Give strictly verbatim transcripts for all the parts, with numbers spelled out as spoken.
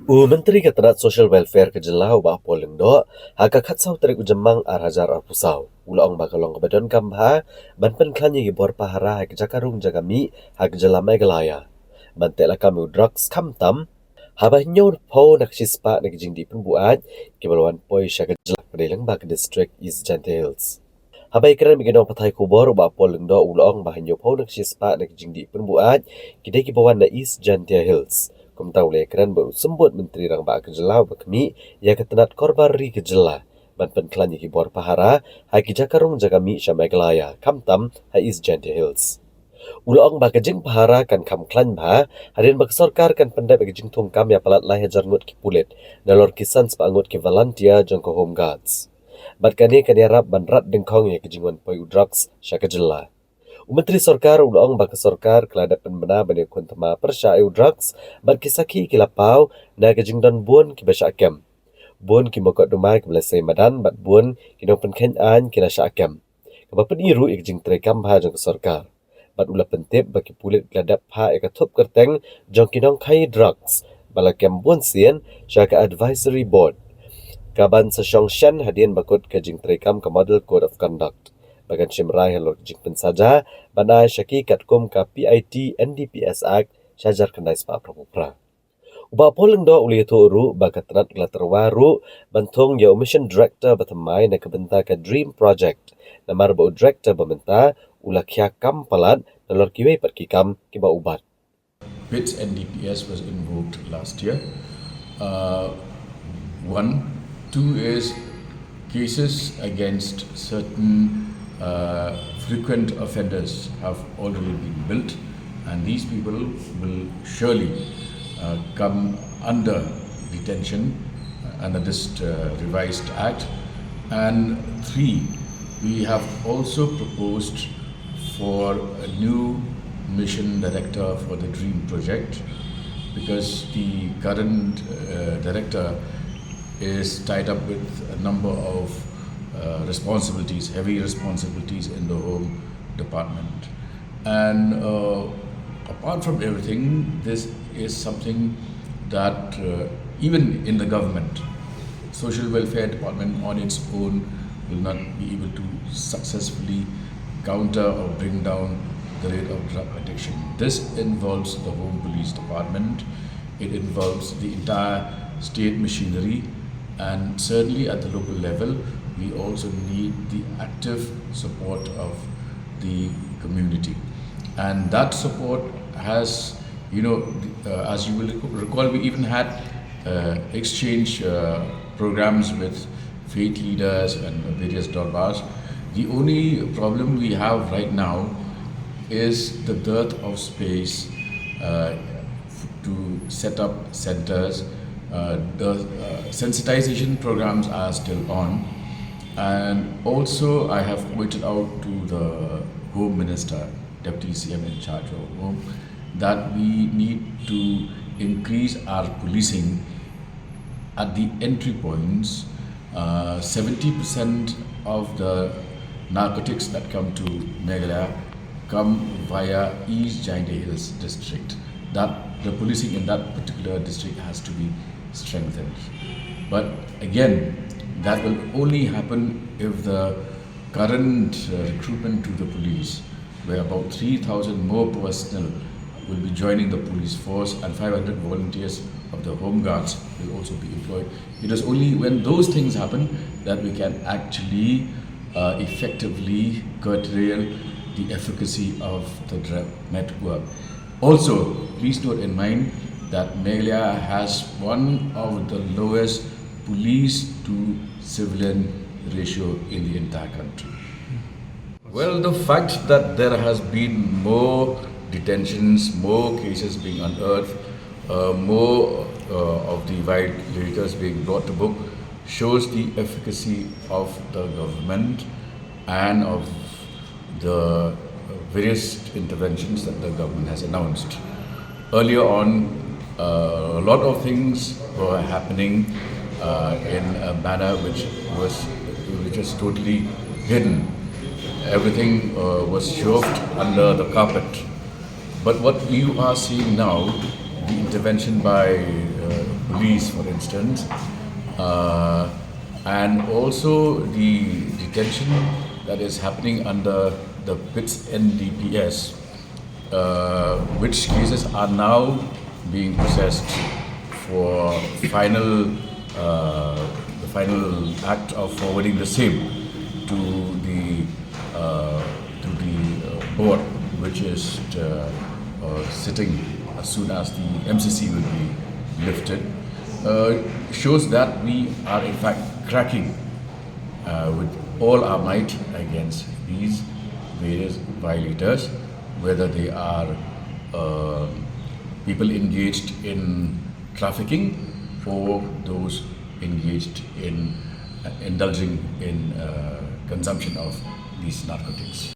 U Myntri ka tnat Social Welfare ka jylla u Bah Paul Lyngdoh, ha ka khatsaw tarik u Jymmang ar hajar arphew saw, u la ong ba ka long kaba donkam bha ban pynkhlaiñ ïa ki bor pahara ha ki jaka rung jaka mih ha ka jylla Meghalaya, ban teh lakam ïa u drugs, khamtam haba hynñiewphew na ka shispah na ki jingdih pynbuaid kiba la wan poi sha ka jylla, ka dei lyngba ka district East Jaintia Hills. Haba ïakren bad ki nongpathai khubor, u Bah Paul Lyngdoh u la ong ba hynñiewphew na ka shispah na ki jingdih pynbuaid ki dei kiba wan na East Jaintia Hills. Kumta u la ïakren bad u Symbud Myntri Rangbah ka jylla uba khmih ïa ka tnat Korbar Ri ka jylla ban pynkhlaiñ ïa ki bor pahara ha ki jaka rung jaka mih sha Meghalaya, khamtam ha East Jaintia Hills. U la ong ba ka jingpahara kan kham khlaiñ bha hadien ba ka sorkar kan pyndep ïa ka jingthung kam ïa palat lai hajar ngut ki pulit, nalor ki san spah ngut ki volunteer jong ka Home Guards. Bad kane kan ïarap ban rat dyngkhong ïa ka jingwan poi u drugs sha ka jylla. U Myntri Sorkar u la ong ba ka sorkar ka la dep pynbna ban ïakhun thymmai pyrshah ïa u drugs, bad ki sakhi ki la paw na ka jingdon bun kiba shah kem, bun ki mokotduma kiba la sei madan, bad bun ki nongpynkheiñ aiñ ki la shah kem, kaba pyni ruh ïa ka jingtrei kam bha jong ka sorkar. Bad u la pyntip ba ki pulit ki la dep phah ïa ka thup kyrteng jong ki nongkhaïi drugs ba la kem bun sien sha ka Advisory Board, kaban sa shong shen hadien ba kut ka jingtrei kam ka Model Code of Conduct, ba kan shim rai halor ka jingpynsaja ban ai sha ki katkum ka P I T N D P S Act shi hajar khyndai spah phraphew phra. U Bah Paul Lyngdoh u la ïathuh ruh ba ka tnat ka la tyrwa ruh ban thung ïa u Mission Director ba thymmai na ka bynta ka DREAM Project, namar ba u Director ba mynta u la khia kam palat nalor kiwei pat ki kam kiba u bat. PITS N D P S was invoked last year. Uh, one. Two is cases against certain uh, frequent offenders have already been built, and these people will surely uh, come under detention uh, under this uh, revised act. And three, we have also proposed for a new mission director for the DREAM project, because the current uh, director is tied up with a number of uh, responsibilities, heavy responsibilities in the Home Department. And uh, apart from everything, this is something that uh, even in the government, Social Welfare Department on its own will not be able to successfully counter or bring down the rate of drug addiction. This involves the Home Police Department, it involves the entire state machinery, and certainly at the local level, we also need the active support of the community. And that support has, you know, uh, as you will recall, we even had uh, exchange uh, programs with faith leaders and various darbars. The only problem we have right now is the dearth of space uh, to set up centers. Uh, the uh, sensitization programs are still on. And also, I have pointed out to the Home Minister, Deputy C M in charge of Home, that we need to increase our policing at the entry points. Uh, seventy percent of the narcotics that come to Meghalaya come via East Jaintia Hills district. That the policing in that particular district has to be strengthened. But again, that will only happen if the current uh, recruitment to the police, where about three thousand more personnel will be joining the police force and five hundred volunteers of the Home Guards will also be employed. It is only when those things happen that we can actually uh, effectively curtail the efficacy of the drug network. Also, please note in mind that Meghalaya has one of the lowest police to civilian ratio in the entire country. Well, the fact that there has been more detentions, more cases being unearthed, uh, more uh, of the violators being brought to book shows the efficacy of the government and of the various interventions that the government has announced. Earlier on, uh, a lot of things were happening uh, in a manner which was which was totally hidden. Everything uh, was shoved under the carpet. But what you are seeing now, the intervention by uh, police, for instance, uh, and also the detention that is happening under the Pits N D P S, uh, which cases are now being processed for final, uh, the final act of forwarding the same to the uh, to the uh, board, which is uh, uh, sitting as soon as the M C C will be lifted, uh, shows that we are in fact cracking uh, with all our might against these various violators, whether they are uh, people engaged in trafficking or those engaged in uh, indulging in uh, consumption of these narcotics.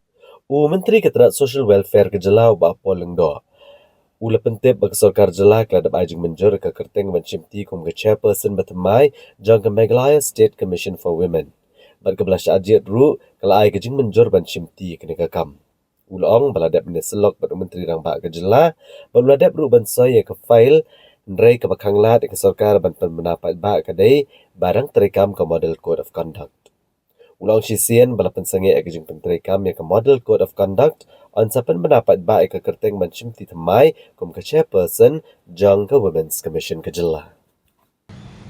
U Myntri ka tnat Social Welfare ka jylla u Bah Paul Lyngdoh u la pyntip ba ka sorkar jylla ka la dep ai jingmynjur ka kyrteng ban shimti kum ka chairperson ba thymmai jong ka Meghalaya State Commission for Women. Bad ka ba la shah jied ruh ka la ai ka jingmynjur ban shimti kane ka kam. U la ong ba la dep ne syllok bad u Myntri Rangbah ka jylla bad u la dep ruh ban soi ïa ka file, hynrei ka ba khanglad ïa ka sorkar ban pynbna paidbah ka dei ba dang treikam ka Model Code of Conduct. U la ong shisien ba la pynsangeh ïa ka jingpyntreikam ïa ka Model Code of Conduct, yn sa pynbna paidbah ïa ka kyrteng ban shimti thymmai kum ka chairperson jong ka Women's Commission ka jylla.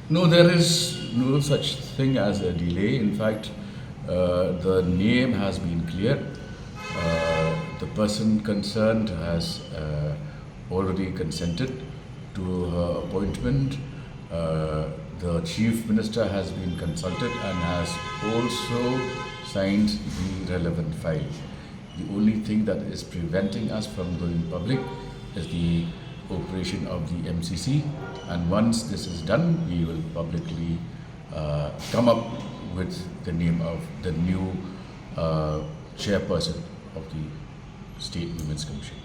No, there is no such thing as a delay. In fact, uh, the name has been cleared. Uh, the person concerned has uh, already consented to her appointment. Uh, the Chief Minister has been consulted and has also signed the relevant file. The only thing that is preventing us from going public is the operation of the M C C, and once this is done, we will publicly uh, come up with the name of the new uh, chairperson of the State Women's Commission.